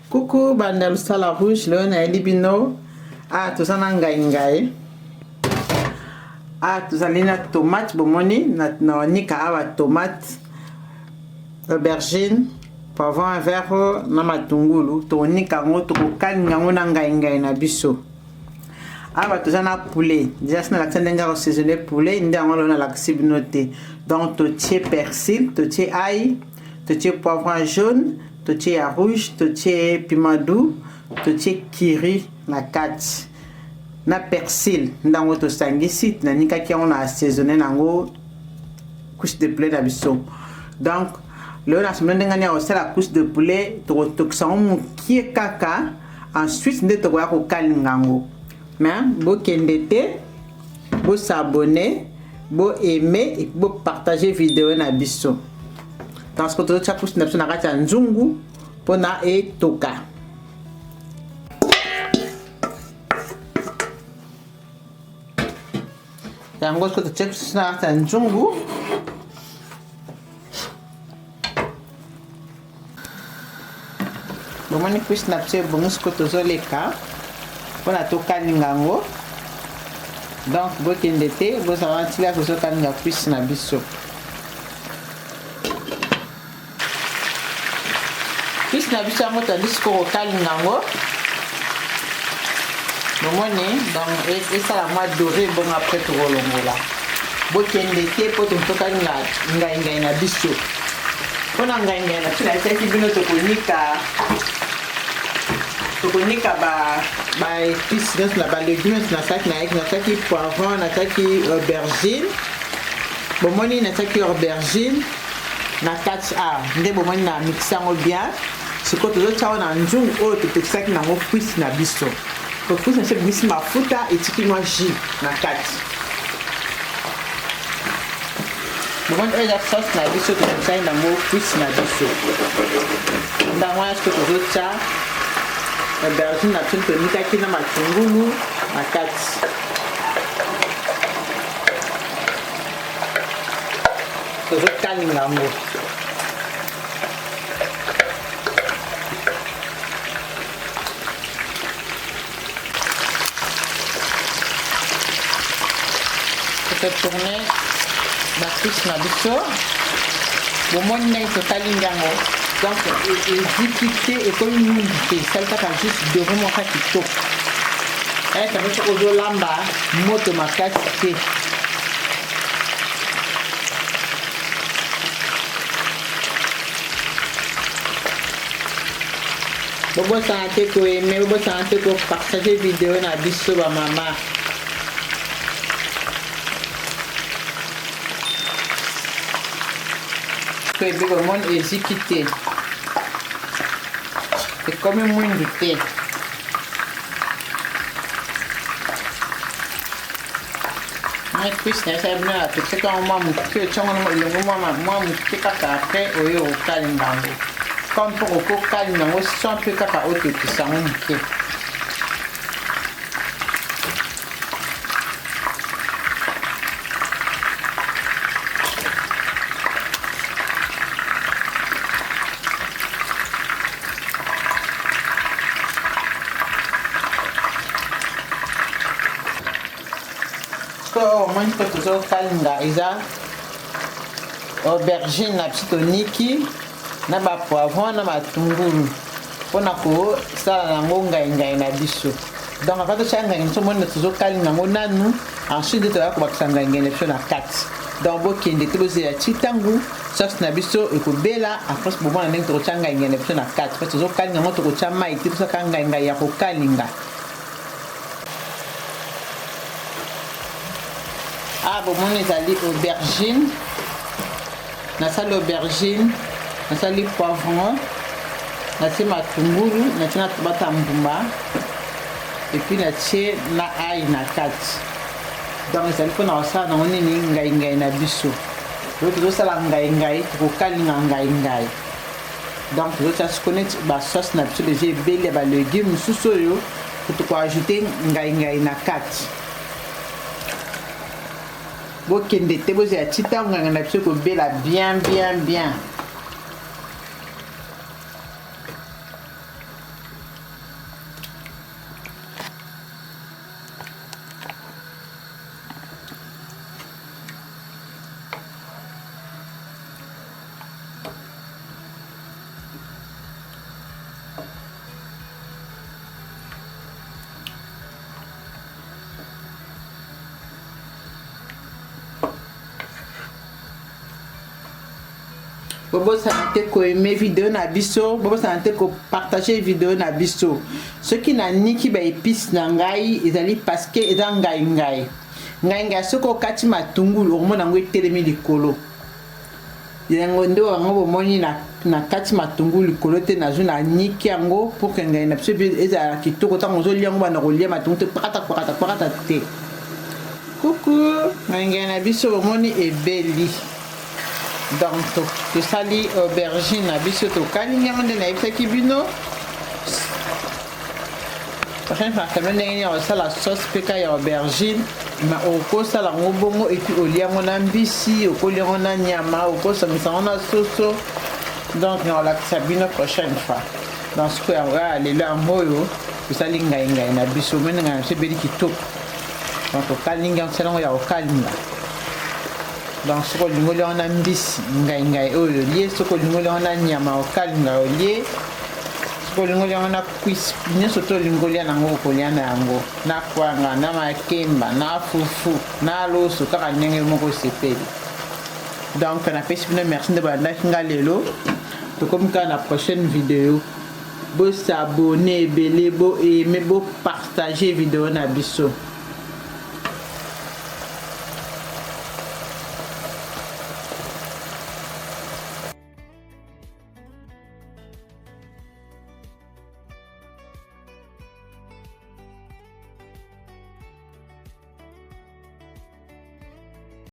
Coucou banda lusala rouge leo nayeli bino ah toza na ngai ngai ah tozali na tomate bomoni na naonika awa tomate aubergine poivron vert na matungulu tokonika yango tokokalinga yango na ngai ngai na biso awa toza na poulet deja si nalakisa ndenge ya kosaisonne poulet nde yango lelo nalakisi bino te donc totie persil totie ail totie poivron jaune totie ya rouge totie piment doux totie kiri na kati na persil ndango tosangisi nanikaki yango na assaisonne nango couche de poulet na biso donc lelo nasombi ndenge nini ya kosala couche de poulet tokotokisa yango mokie kaka ensuite nde tokoya kokalinga yango mais bokende te bosabone bo aime et bo partager video na biso parce que tozotya kusi na biso na kati ya nzungu mpona etoka yango soki totie kusi na kati ya nzungu bomoni cuisse na biso ebongi sikoyo tozoleka mpona tokalinga yango donc bokende te bozala wana ntila tozokalinga cuisse na biso cuisse na biso yango tandi sikoyo kokalinga yango bomoni donc esala mwa dore bongo après tokolongola bokende te mpo tokalinga ngai ngai na biso mpo na ngai ngai na biso nayebisaki bino tokonika tokonika ba ba épices nyonso na ba légumes nyonso nasalaki nayaki natiaki poivron natiaki aubergine bomoni natiaki aubergine na kati a nde bomoni na mixe yango bien sikoyo tozotya yango na nzungu oyo totokisaki nango cuisse na biso po cuisse na biso ebimisi mafuta etiki mwa jus na kati Bomoni oyo eza sauce na biso tokosali nango cuisse na biso. Ndango wana soki tozotya aubergine na biso tonikaki na matungulu na kati. Tozokalinga yango. Totourne bacuisse na biso bomoni ndenge tokalingi yango donc eziki te ekomi mingi te esali kaka juste dore moko kitoko ayaka soki ozolamba moto makasi te Bobosana te ko aimer, bobosana te ko partager video na biso ba mama. Toyebi komona eziki te, ekomi mwindu te. Mwa cuisse na esala bino ya totiaki yango mwa moke otya yango elongo mwa moke kaka après oyo okokalinga yango comme mpo okokalinga yango sans mpe kaka otokisa yango moke Sikoyo omoni mpe tozokalinga eza aubergine na biso toniki na ba poivron na matungulu mpona kosala na yango ngaingai na biso donc avant tosala ngai biso omoni tozokalinga yango nanu ensuite nde toya kobakisa ngaingai na biso na kati donc bokende te bozela ti ntango sauce na biso ekobela après bomona ndenge tokotya ngaingai na biso na kati parce tozokalinga yango tokotya mai te tosaka ngaingai ya kokalinga Ah, bomoni ezali aubergine nasali aubergine nasali poivron natie matungulu natie na tomate ya mbuma epuis natie na ail na kati donc ezali mpona kosala nango nini ngaingai na biso oyo tozosala ngaingai tokokalinga ngaingai donc tozotia sikoyo neti basauce na biso deja ebeli ya balegume mosusu oyo tokoajoute ngaingai na kati bokende te bozela ti ntango nganga na biso ekobela bien bien bien. Bobosana te koaime video na biso, bobosana te kopartage video na biso. Soki naniki ba epice na ngai ezali parce que eza ngai ngai ngai ngai. Soki okati matungulu okomona yango etelemi likolo, yango nde yango bomoni na, na kati matungulu likolo te. Nazwi naniki yango pour que ngai na biso ezala kitoko. Ntango ozolia yango, banda kolia matungulu te pakata pakata pakata te. Kuku ngai ngai na biso bomoni ebeli. Donc tosali aubergine na biso, tokalingi yango nde nayebisaki bino. Prochaine fois nasala ndenge nini kosala sauce peka ya aubergine. Ma okosala yango bongo, et puis olia yango na mbisi, okolia yango na nyama, okosangisa yango na soso. Donc nakolakisa bino prochaine fois. Donc sikoyo yango ya lelo yango oyo tosali ngai ngai na biso, omoni ngai na biso ebeli kitoko. Donc tokalingi yango, tosala yango ya kokalinga. Donc soki olingi olia yango na mbisi ngai ngai oyo olie, soki olingi olia yango na nyama okalinga olie, soki olingi olia yango na cuisse, nyonso to olingi olia nango okolia na yango, na kwanga, na makemba, na fufu, na loso, kaka ndenge moko osepeli. Donc napesi bino merci nde bolandaki nga lelo. Tokomi kaka na prochaine video. Bosabone ebele, bo aime, bo partage video na biso.